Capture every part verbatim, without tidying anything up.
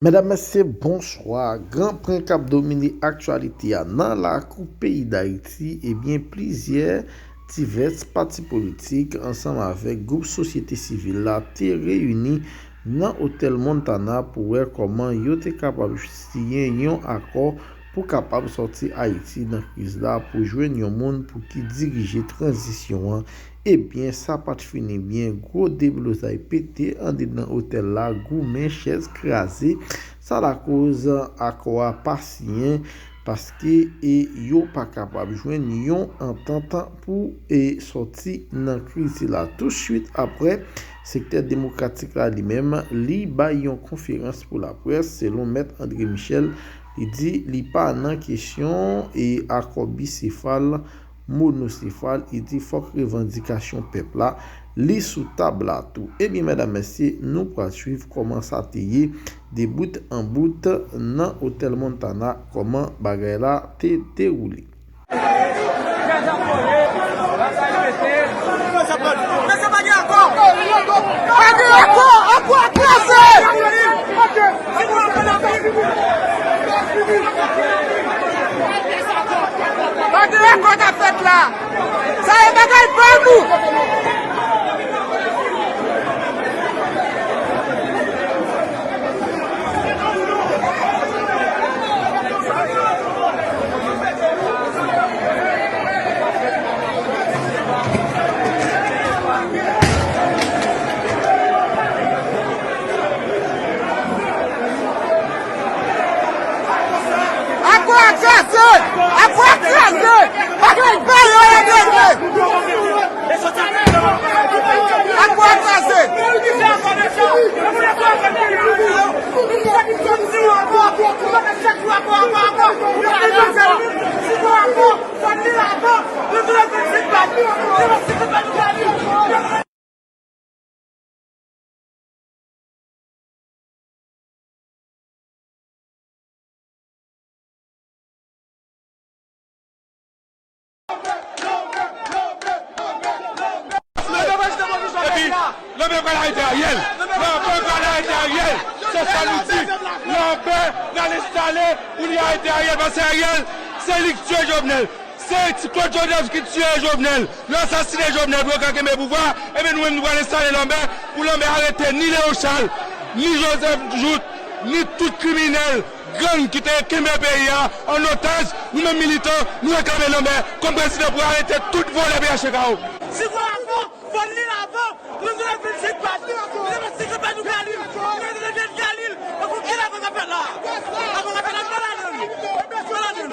Medam, mesye, bonswa. Gran pwen k ap domine aktyalite a nan lakou peyi Dayiti, ebyen, plizyè divès pati politik ansanm avèk gwoup sosyete sivil la te reyini nan Otèl Montana pou wè kòman yo te kapab siyen yon akò pou kapab sòti Ayiti nan kriz la, pou jwenn yon moun pou ki dirije tranzisyon an. Ebyen, sa pa t fini byen, gwo deblozay pete andedan otèl la, goumen, chèz kraze. Sa lakoz akò a pa siyen, paske, e, yo pa kapab jwenn yon antant pou, e, sòti nan kriz la. Touswit apre, sektè demokratik la li menm, li bay yon konferans pou laprès, selon Mèt André Michel, li di li pa nan kesyon, e, akò bisefal, monosefal, li di fòk revandikasyon pèp la, li sou tab la tou. Ebyen, medam, mesye, nou pral swiv kòman sa te ye de bout an bout nan Otèl Montana, kòman bagay la te dewoule. Mesye, pa gen akò! Pa gen akò! Akò a kraze! Pa gen akò k ap fèt la! Sa e bagay pa nou! Akò a kraze! Akò a kraze! Bagay pa yo yo degle! Akò a kraze! Epi, lanmè pral arete Ariel. Lanmè pral arete Ariel. Se sa nou di. Lanmè pral enstale pou li arete Ariel. Paske Ariel, se li k tiye Jovenel. Se ti Claude Joseph ki tiye Jovenel. Yo asasinen Jovenel pou yo ka kenbe pouvwa. Ebyen, nou menm, nou pral enstale lanmè pou lanmè arete ni Léon Charles, ni Joseph Jouthe, ni tout kriminèl, gang ki te kenbe peyi a an otaj. Nou menm militan, nou reklame lanmè kòm prezidan pou arete tout vòlè P H T K yo. Si w ap fò, fò li lavan. Nou se le vennsenk pas. Nou se le vennsenk pas nou Galil. Nou se le vennsenk Galil. Donk, ki lavan k ap fèt la? Lavan k ap fèt la, pa ladan. Pa ladan.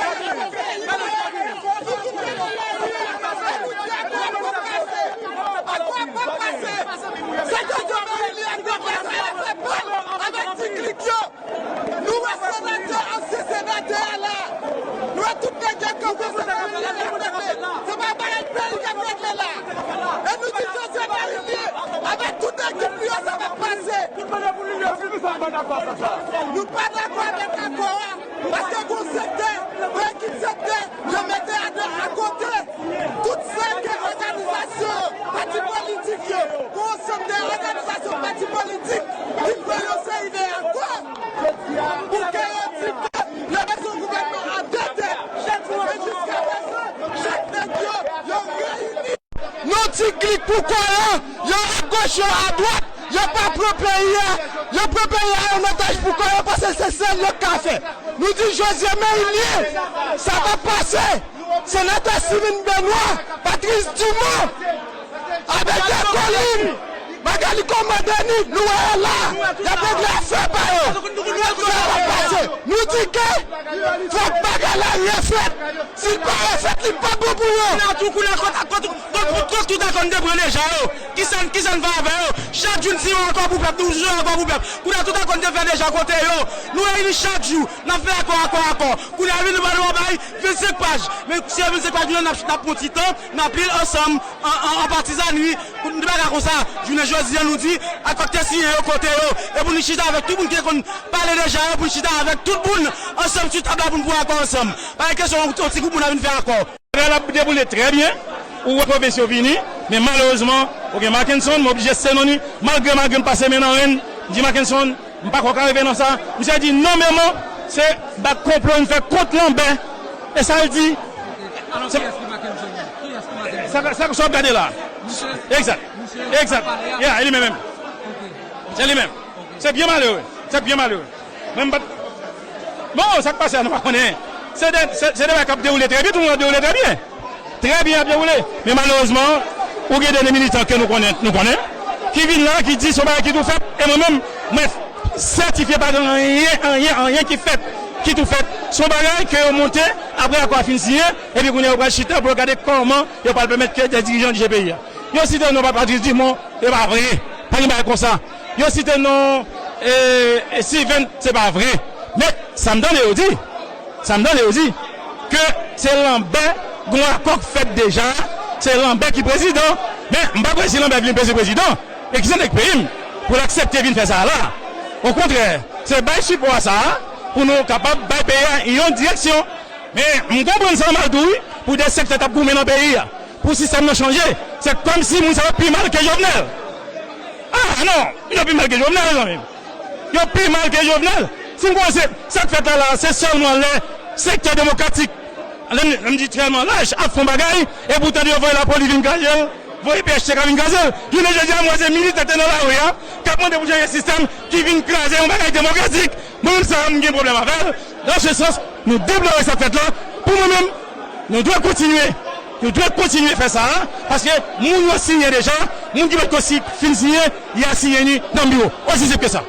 Avèk ti klik yo. Nou wè senatè, ansyen senatè a la. Nou wè tout nèg yo kanpe, se pa peyi k ap regle. Se pa bagay peyi k ap regle la. E nou di Joseph Marie Lie, avèk tout ekip li yo, sa p ap pase. Nou pa dakò avèk akò a, paske gon sektè, gon ekip sektè, yo mete a, akote. Tout sa ke òganizasyon yo, pati politik yo, gon ansanm de òganizasyon, pati politik ki kwè yo se ide akò pou ke yo di ke yo bezwen gouvènman an de tèt. Men jiskaprezan, chak nèg yo, yo reyini. Nou ti klik pou kò yo, yo agoch, yo adwat, yo pa pran peyi a, yo pran peyi a an otaj pou kò yo, paske se sèl yo k ka fè. Nou di Josué Merilien, sa p ap pase. Senatè Simon Benoît, Patrice Dumont, Abelard Colin, Magali Combes Denis, nou wè yo la, y ap regle afè pa yo. Sa p ap pase. Nou di ke fòk bagay la refèt. Si l pa refèt, li p ap bon pou yo. Kounye a tou, kounye a kont, kont, kont, kont tout akò n te pran deja yo. Kisa, kisa n fè avè yo? Chak jou n siyen yon akò pou pèp, nou siyen yon akò pou pèp. Kounye a tout akò n te fè deja kote yo. Nou reyini chak jou, n ap fè akò, akò, akò. Kounye a vin nou ba nou anba vennsenk paj. Men si vennsenk paj nou, n ap, n ap pran ti tan, n ap li l ansanm, an, an, an patizanri. Pou nou pa ka konsa, jounen jodi a nou di, akò k te siyen yo kote yo. E pou nou chita avèk tout moun ki te konn pale deja yo, pou nou chita avèk tout moun ansanm sou tab la pou nou pran akò ansanm. Pa gen kesyon yon, yon ti gwoup moun ap vin fè akò. Bagay la ap dewoule trè byen. Ou wè pwofesyon vini, men malerezman, ou gen Mackenson, m oblije senoni, malgre, malgre m pase men nan ren, m di Mackenson, M pa kwè w ka rive nan sa. Misye di non, men non, se bat konplo n fè kont Lanbè. E sa l di. Sa sa w ap gade la? Egzak. Egzak. Ya, e li menm menm. Se li menm. Se byen malere. Se byen malere. Men m pa t- Bon, sa k pase a, nou pa konnen. Se de, se, se de bagay k ap dewoule trè byen, tout moun ap dewoule trè byen. Trè byen ap dewoule. Men malerezman, ou gen de militan ke nou konnen, nou konnen, ki vin la, ki di se yon bagay ki tou fèt. E mwen menm, mwen sètifye pa gen anyen, anyen, anyen ki fèt, ki tou fèt. Se yon bagay ke yo monte, apre akò a fin siyen, epi kounye a yo pral chita pou yo gade kòman yo pral pèmèt ke de dirijan dirije peyi a. Yo site non pa Patrice Dumont, e pa vre. Pa gen bagay konsa. Yo site non, e, e Steven, se pa vre. Men, sa m tande yo di, sa m tande yo di, ke se Lanbè, gon akò k fèt deja, se Lanbè ki prezidan. Men, m pa kwè si Lanbè vin vin prezidan, e ki se nèg peyi m, pou l aksepte vin fè sa la. Okontrè, se bay sipò a sa, pou nou kapab bay peyi a yon direksyon. Men, m konprann sa mal tou, wi, pou de sektè k ap goumen nan peyi a, pou sistèm nan chanje. Se kòmsi moun sa yo pi mal ke Jovenel. Ah, non, yo pi mal ke Jovenel, zanmi m. Yo pi mal ke Jovenel. Si m kòmanse, sa k fèt la, la, se sèlman lè sektè demokratik, lè m, lè m di tèlman laj, ap fè yon bagay, e poutan yo voye lapolis vin kraze l, voye P H T K vin kraze l. Jounen jodi a, m wè se militè te nan lari a, k ap mande pou chanje sistèm, ki vin kraze yon bagay demokratik. Mwen menm sa, m gen pwoblèm avè l. Nan se sans, nou deplore sa k fèt la. Pou mwen menm, nou dwe kontinye. Nou dwe kontinye fè sa, paske moun yo siyen deja, moun ki potko si, fin siyen, y a siyen li nan biwo. Osi senp ke sa.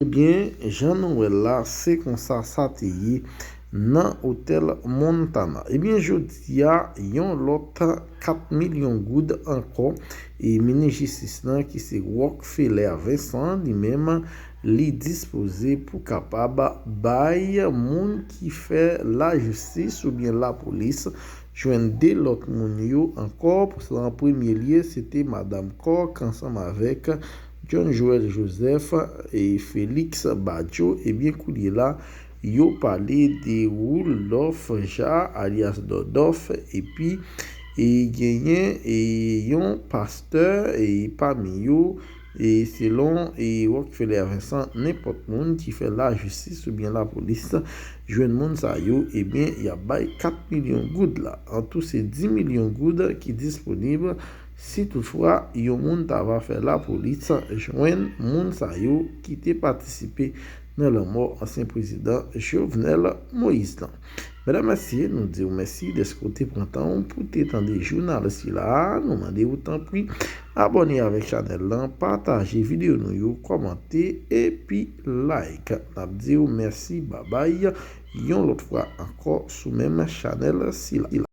Ebyen, jan nou wè l la, se konsa sa te ye nan otèl Montana. Ebyen, jodi a, yon lòt kat milyon goud ankò, e minis jistis lan, ki se Rockefeller Vincent, li menm, li dispoze pou kapab bay moun ki fè lajistis oubyen lapolis jwenn de lòt moun yo ankò. An premye lye, se te Madam Coq ansanm avèk John Joël Joseph e Félix Badio. Ebyen, koulye la, yo pale de Woodlove Jean, alyas Dòdòf, epi, e, genyen, e, yon pastè, e, pami yo, e, selon, e, Rockefeller Vincent, nenpòt moun ki fè lajistis oubyen lapolis jwenn moun sa yo, ebyen, y ap bay kat milyon goud la. Antou, se dis milyon goud ki disponib si toutfwa yon moun ta va fè lapolis jwenn moun sa yo ki te patisipe nan lanmò ansyen prezidan Jovenel Moïse lan. Medam, mesye, nou di w mèsi dèske w te pran tan w pou te tande jounal sila a. Nou mande w, tanpri, abòne avèk chanèl lan, pataje videyo nou yo, kòmante, epi like. N ap di w mèsi, babay, yon lòt fwa ankò sou menm chanèl sila.